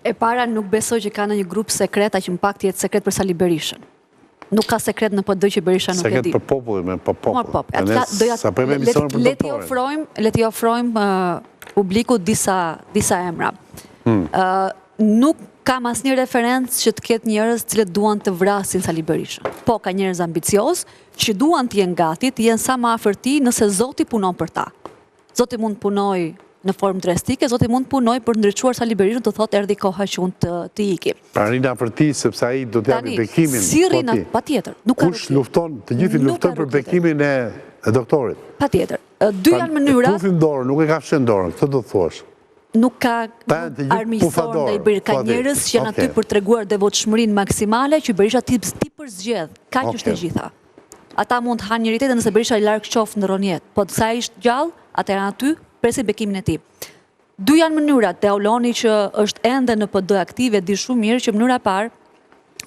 E para nuk besoj që ka ndonjë grup sekret, aq më pak të jetë sekret për Sali Berishën. Nuk ka sekret në PD që Berisha nuk e di. Sekret për popullin, me për popullin. Po, po. Le t'i ofrojmë, le t'i ofrojmë publikut disa disa emra. Hmm. Nuk kam asnjë referencë që të ketë njerëz të cilët duan të vrasin Sali Berishën. Po ka njerëz ambiciozë që duan të jenë gati, të jenë sa më afër tij nëse Zoti punon për ta. Zoti mund të punojë në formë drastike, Zoti mund të punojë për të ndriçuar Sali Berishën, të thotë erdhi koha që unë të të iki. Pra rrinë afër tij sepse ai do të japi bekimin. Si rrinë, patjetër. Nuk ka Kush lufton, të gjithë luftojnë për bekimin e e doktorit. Patjetër. Dy janë mënyrat. E puthin dorën, nuk e kafshojnë dorën, këtë do të thuash. Nuk ka armiqësor ndaj Berishës, ka njerëz që janë aty për të treguar devotshmërinë maksimale që Berisha t'i përzgjedhë. Kaq është e gjitha. Ata mund të hanë njëri-tjetrin nëse Berisha larg qoftë ndërron jetë, po sa ai është gjallë, ata janë aty, presin bekimin e tij. Dy janë mënyrat, Teoloni që është ende në PD aktiv e di shumë mirë që mënyra e parë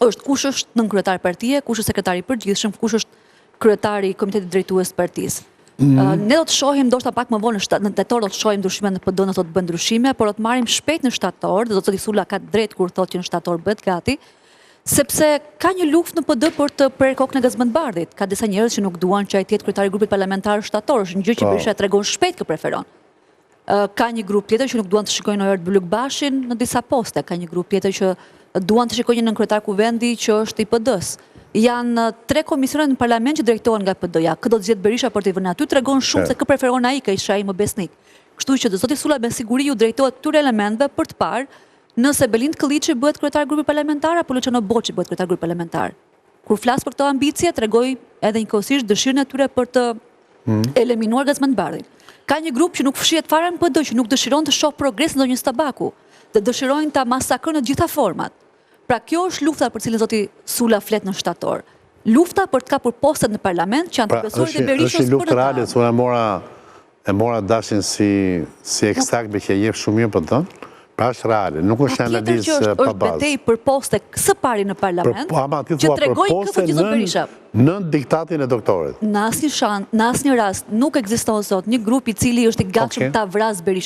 është kush është nënkryetar partie, kush është sekretari i përgjithshëm, kush është kryetari i komitetit drejtues të partisë. Mm -hmm. Ne do të shohim ndoshta pak më vonë në, në tetor do të shohim ndryshime në PD, nëse do të bëhen ndryshime, por do të marrim shpejt në shtator, dhe do të zoti Sula ka të drejtë kur thotë që në shtator bëhet gati, Sepse ka një luftë në PD për të prerë kokën e Gazmend Bardhit. Ka disa njerëz që nuk duan që ai të jetë kryetari i grupit parlamentar në shtator, është një gjë që po. Berisha e tregon shpejt kë preferon. Ka një grup tjetër që nuk duan të shikojnë Oerd Bylykbashin në disa poste, ka një grup tjetër që duan të shikojnë një nënkryetar kuvendi që është i PD-së. Janë tre komisione në parlament që drejtohen nga PD-ja. Kë do të zgjedhë Berisha për t'i vënë aty tregon shumë se kë preferon ai, kë është ai më besnik. Kështu që zoti Sula me siguri ju drejtohet këtyre elementëve për të parë Nëse Belind Këlliçi bëhet kryetar grupi parlamentar apo Luçiano Boçi bëhet kryetar grupi parlamentar. Kur flas për këto ambicie, tregoj edhe njëkohësisht dëshirën e tyre për të hmm. eliminuar Gazmend Bardhin. Ka një grup që nuk fshihet fare në PD, që nuk dëshiron të shohë progres në zonjën Tabaku dhe dëshirojnë ta masakrojnë në të gjitha format. Pra kjo është lufta për cilën zoti Sula flet në shtator. Lufta për të kapur postet në parlament që janë të pra, besuarit e Berishës për në. Është luftë reale, se unë mora E mora Dashin si si ekstrakt meqë e njeh shumë mirë PD-në, pra është reale, nuk është një analizë pa bazë. Patjetër që është, është betejë për poste së pari në parlament, po, ama ti thua për poste nën, nën diktatin e doktorit. Në asnjë shan, në asnjë rast nuk ekziston sot një grup i cili është i gatshëm ta vrasë Berishën.